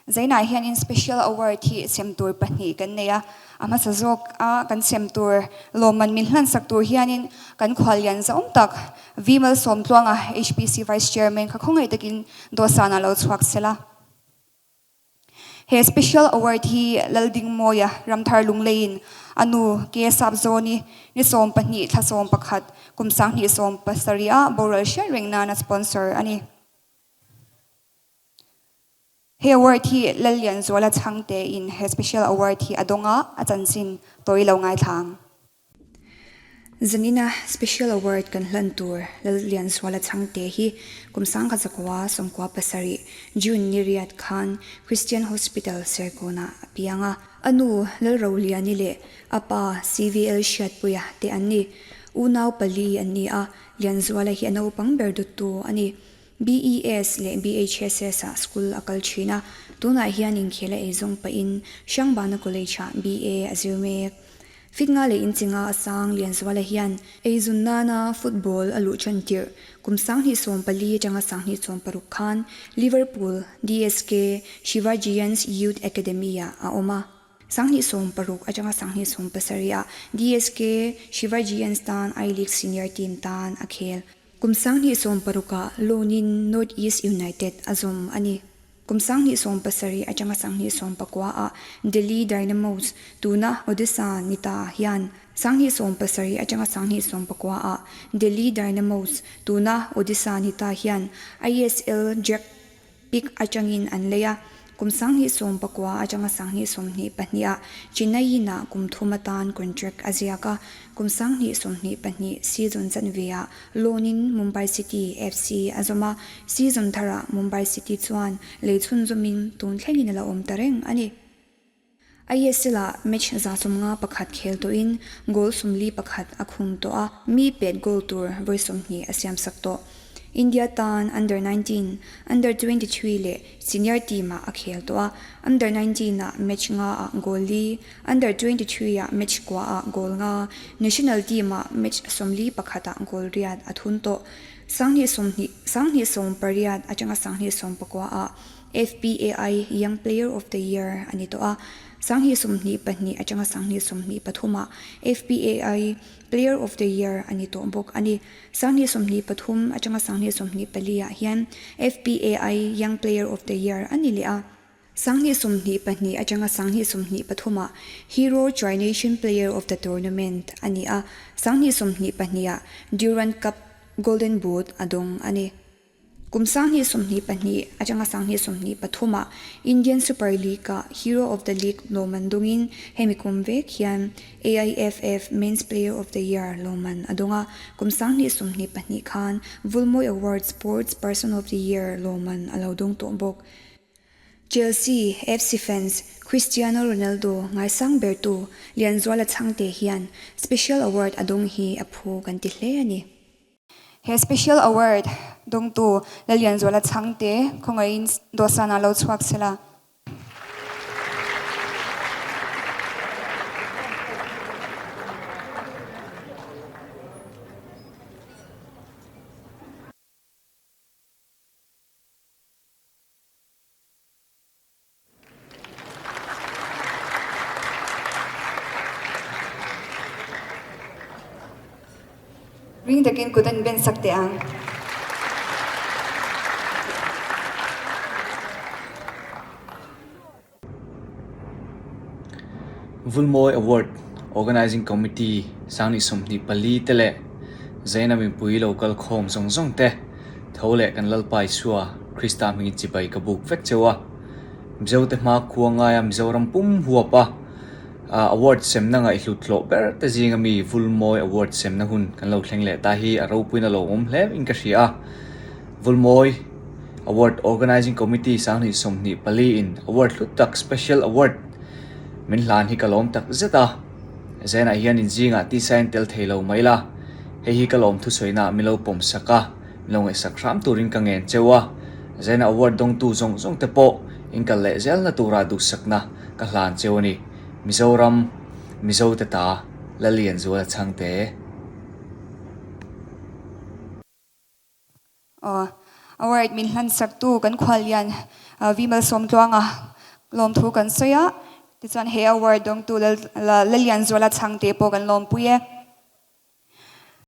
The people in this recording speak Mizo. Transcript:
Zainah hianin Special Award hi sem tur pahnih kan nei a, a hmasa zawk a kan sem tur lawmman min hlansak tur hianin kan khuallian zahawm tak V Malsawmtluanga, HPC Vice Chairman kha khawngaih takin dawhsanah lo chhuak sela. He Special Award hi Laldingmawia Ramthar Lungleiin a nu Ke Sapzawni ni 12 thla 11 kum 2017 ah boral hriat reng nana sponsor a ni. He award hi Lallianzuala chhangte in he special award hi a dawng a, a chanchin tawi lo ngaithla ang. Zanina special award kan hlan tur Lallianzuala chhangte hi kum 1997 June ni riat khan Christian Hospital Serkawnah a piang a. A nu Lalroliani leh a pa CVL Hriatpuia te an ni. Unau pali an ni a, Lianzuala hi a naupang ber dawttu a ni. BES leh BHSS ah school a kal thin a, tunah hian inkhel a eizawng pahin Hrangbana College ah BA a zir mek. Fit nga leh inchinga a sang Lianzuala hian eizawn nana football a luh tan tirh kum 2014 atanga 2016 khan Liverpool DSK Shivajians Youth Academy ah a awm a. 2016 atanga 2017 ah DSK Shivajians tan I-League Senior Team tan a khel. Kum 2016 ah loan in North East United a zawm a ni. Kum 2017 atanga 2019 ah Delhi Dynamos, tuna Odisha ni ta hian 2017 atanga 2019 ah Delhi Dynamos, tuna Odisha ni ta hian ISL Jack Pick atangin an lei a, kum 2019 atanga 2022 ah Chennaiyin ah kum thum atan contract a ziak a, kum 2022 season chanve ah loan in Mumbai City FC a zawm a, season tharah Mumbai City chuan lei chhunzawmin tun thlengin a la awm ta reng a ni. ISL ah match 51 khel tawhin goal 41 a khung tawh a, mi pet goal tur vawi 20 a siamsak tawh. India tan Under 19, Under 23 leh Senior team ah a khel tawh a, Under 19 ah match nga ah goal li, Under 23 ah match kua ah goal nga, National team ah match 41 ah goal riat a thun tawh. 2020, 2018 atanga 2019 ah FPAI Young Player of the Year a ni tawh a, 2022 atanga 2023 ah FPAI Player of the Year a ni tawh bawk a ni. 2023 atanga 2024 ah hian FPAI Young Player of the Year a ni leh a. 2022 atanga 2023 ah Hero Tri-Nation Player of the Tournament a ni a, 2022 ah Durand Cup Golden Boot a dawng a ni. Kum 2022 atanga 2023 ah Indian Super League ah Hero of the League lawmman dawngin hemi kum vek hian AIFF Men's Player of the Year lawmman a dawng a, kum 2022 khan Vulmawi Award Sports Person of the Year lawmman a lo dawng tawh bawk. Chelsea FC fans Cristiano Ronaldo ngaisang bertu Lianzuala Chhangte hian Special Award a dawng hi a phu kan ti hle a ni. He Special Award dawngtu Lallianzuala Chhangte khawngaihin dawhsanah lo chhuak sela. Ring takin kut an ben sak teh ang. Vulmawi Award Organising Committee 2024 te leh Zaina mipui lo kal khawm zawng zawng te tho leh kan Lalpa Isua Krista hmingin chibai ka buk vek cheu a. Mizote hma khua ngaia Mizoram pum huap a award semna ngaihhlut hlawh ber te zinga mi Vulmawi Award semna hun kan lo thleng leh ta hi a ropuiin a lo awm hle in ka hria a. Vulmawi Award Organising Committee 2024 in award hlut tak Special Award min hlan hi ka lawm tak zet a. Zainah hian in zingah tisa in tel thei lo mai la, hei hi ka lawm thusawiinaah min lo pawm sak a. Lo ngaihsak hram turin ka ngen cheu a, Zaina Award dawngtu zawng zawng te pawh in kal leh zelna tura duhsakna ka hlan cheu a ni. Mizoram, Mizo te ta, Lalianzuala Chhangte. Aw, Award min hlansak tu kan khuallian Vimal Sawmtluanga. Lawmthu kan sawi a, tichuan he award dawngtu Lallianzuala Chhangte pawh kan lawmpui e.